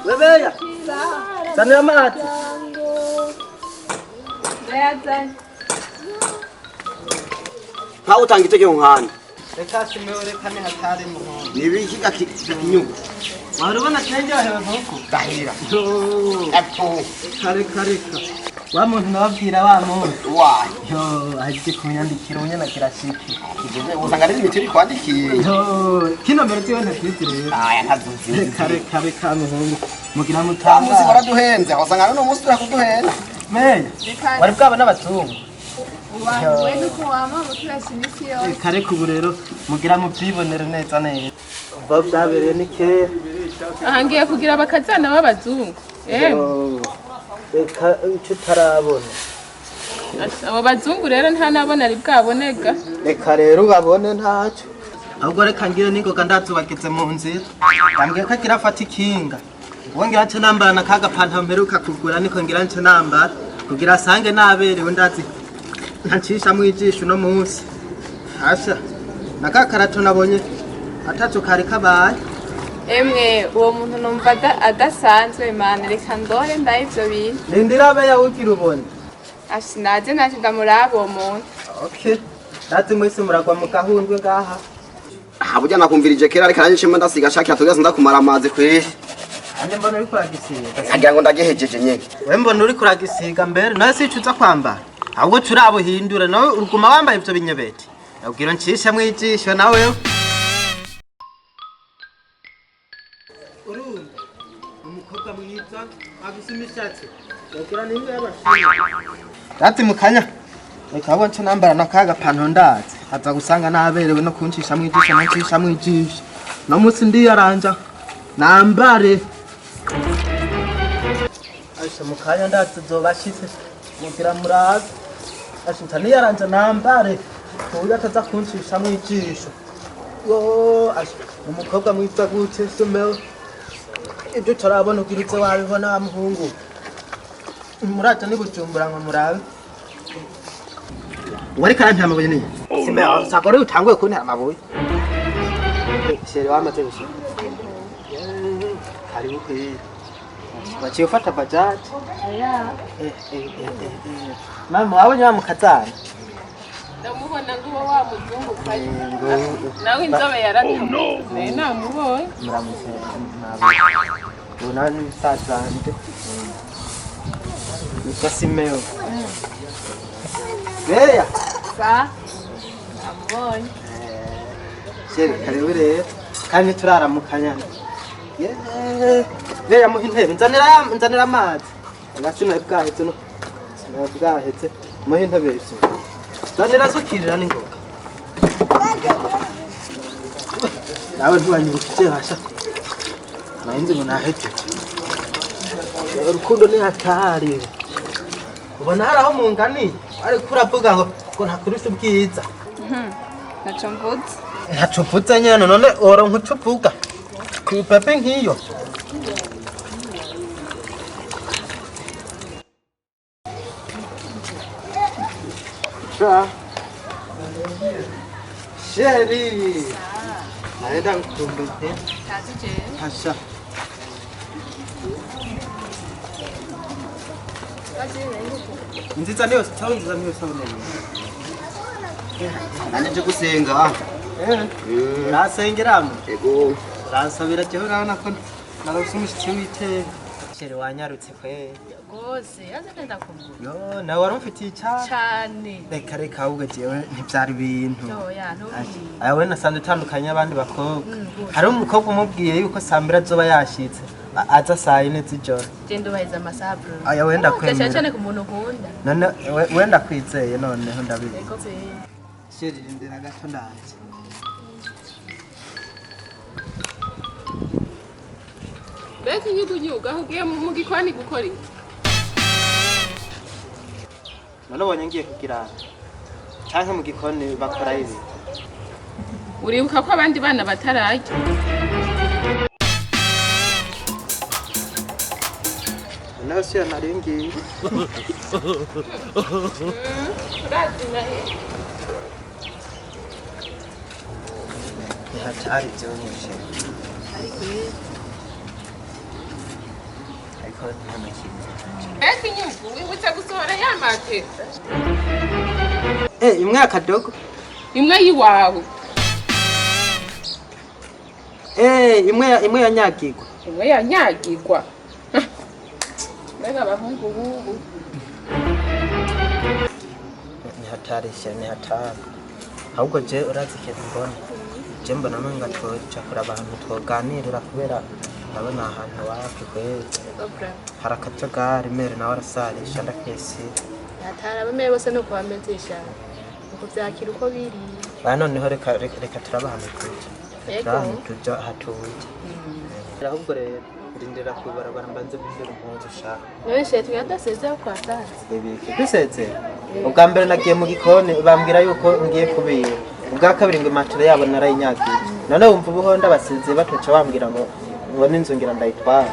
Webeya, zanira amazi. Ndayazanye. Nkawe utanga itegeko nkana. Reka simewe, reka ni hatari muhungu. Nibiki gakinyugu? Wari ubona cyenjyohewe nkuko? Dahira. Epfo. Kare kare ka. Wa muntu nababwira wa muntu. Wayi. Yo, aje kunyandikira unyana kirashiki. Usanga ari imiti kwandikiye. Yo, kino mbere tiwe ntakizi rero. Aya ntazuzi. Reka reka reka muhungu. Mugira Wa munsi mutanga. waraduhenze, usanga none umunsi turakuduhenze. Meya, wari bwaba n'abazungu. We nuko wama muturasi imisi yose. Reka reka ubu rero mugira mubyibonere neza neza. Ubwo byabereye ni kera. Aha ngiye kugira abakazana b'abazungu. Emwe. Yo, reka icyo utarabona. Abo bazungu rero nta nabona ari bwabonega. Reka rero ubabone ntacyo. Ahubwo reka ngire n'ingoga ndazubageze mu nzira. Yambwiye ko agira afata ikinga. Uwo ngira nce nambara na ka gapantaro mperuka kugura, niko ngira nce nambara kugira asange naberewe, ndazi ntacishamwo ijisho uno munsi. Asha, na ka karato nabonye ataco kari kabaye. Emwe, uwo muntu numva adasanzwe mana, reka ndore ndaye ivyo bintu. Rindira abe yawugira ubone. Ashi naje naje ndamuraba uwo muntu. Okay. Ndazi mwese muragwa mu gahundwe ngaha. Aha burya nakumvirije kera, ariko nanjye nshima ndasiga shakira tugeze ndakumara amazi kweri. Anje mbona uriko uragisiga. Nkagira ngo ndagihejeje nyene. We mbona uriko uragisiga mbere nawe sico uza kwambara. Ahubwo turabuhindura, nawe uruguma wambaye ivyo binyebeti. Abwira ncishe mwijisho nawe. Urumva umukobwa mwiza afise imishatsi. Yogira nimwe y'abashinwa. Dati mukanya. Reka abo nce nambara na kaga pantaro, ndazi. Aza gusanga naberewe no kuncisha mwijisho no ncisha mwijisho. No munsi ndiyaranja. Nambare. Asha, mukanya ndazi zobashitse. Mugira murabe. Asha, ntaniyaranja nambare. Kuburyo ataza kuncisha mwijisho. Yo, asha, umukobwa mwiza gute sumewe. Ibyo utarabona ugira uze wabibona wa muhungu. Muraja ni Bujumbura ngo murabe. Wari karantera amabuye niyo. Simewe, sagore utanguye kuntera amabuye. Chéri, wamaze gushika. Karibu kweli. Waciye ufata bajaji? Mama, wabonye wa mukazana? Ndamubona ngo uwo wa muzungu kari. Nawe inzobe yaratamutse. Namubonye. Muramutse nawe. Ubu nawe ni musaza wanje. Yitwa Simeo. Beya. Sa. Namubonye. Chéri, karibu rero. Kandi turaramukanya. Yeee. Beya, muha intebe. Nzanira nzanira amazi. Nga sinari bwahetse no. Sinari bwahetse. Muha intebe iso. Nzanira zukirira n'ingoga. Nawe ntiwanyibukije basha. Nari ngo nahetse. Urukundo ni hatari. Ubona hari aho munganiye? Ariko uravuga ngo ntakurusha ubwiza. Ntaco mvuze. Ntaco uvuze nyene, none woronka ico uvuga kw'ipepe nk'iyo? Sha. Chéri, naenda nkukumbuke. Hasha. Nziza niyo sawa, nziza niyo sawa nene. Nanjye nje gusenga. Urasengeramo? Ego. Uransabira jewe, urabona ko narose umushitsi w'iteka. Chéri, wanyarutse kwe. Rwose yaze ndakumbura. Yo, nawe wari umfitiye icyaha. Cyane. Reka reka, ahubwo jewe ntibyari ibintu. Oya, ntubwire. Aya we nasanze utandukanye n'abandi bakobwa. Hari umukobwa umubwiye yuko saa 2 azoba yashitse, aza saa 4 z'ijoro. Genda ubahiriza amasaha bro. Aya we ndakwemera. Cyane cyane ku muntu ukunda. None we ndakwizeye, noneho ndabizi. Ego pe. Chéri, rindira gato ndaje. Mbega inyugunyugu, aho ugiye mu gikoni gukora iki? None ubonye ngiye kugira canke mu gikoni bakora ibi? Uribuka ko abandi bana batararya. Noneho siyo nari ngiye. Urazi nahe? Ntihatari byoroshye. ko nta na kimwe. Mbega inyungu, wibutse gusohora ya matera. Eh, imwe akadogo. Imwe y'iwawe. Eh, imwe yanyagirwa. Imwe yanyagirwa. Mbega abahungu bubu. Ni hatari sha, ni hatari. Ahubwo je urazi ikintu mbona? Je mbona menga twoja kuraba ahantu twoganirira, kubera ndabona ahantu wapi kweli. Yego vraiment. Hari akajagari, mere nawe arasarisha ndakesi. Hatari, abameye bose nuko bameze sha. Uko vyakira uko biri. Ba noneho reka turaba ahantu tuja. Yego. Turaba ahantu tuja hatuje. Ahubwo rero ndindira kwibarabara mbanze mpindure impuzu sha. None she tugadasezeye kwa sanze. Ibiki dusezera? Ubwa mbere nagiye mu gikoni bambwira yuko ngiye kubira, ubwa kabiri ngo imatera yabo narayinyagiye. None wumva ubuho ndabasezeye batoca bambwira ngo n'inzu ngira ndayitwara.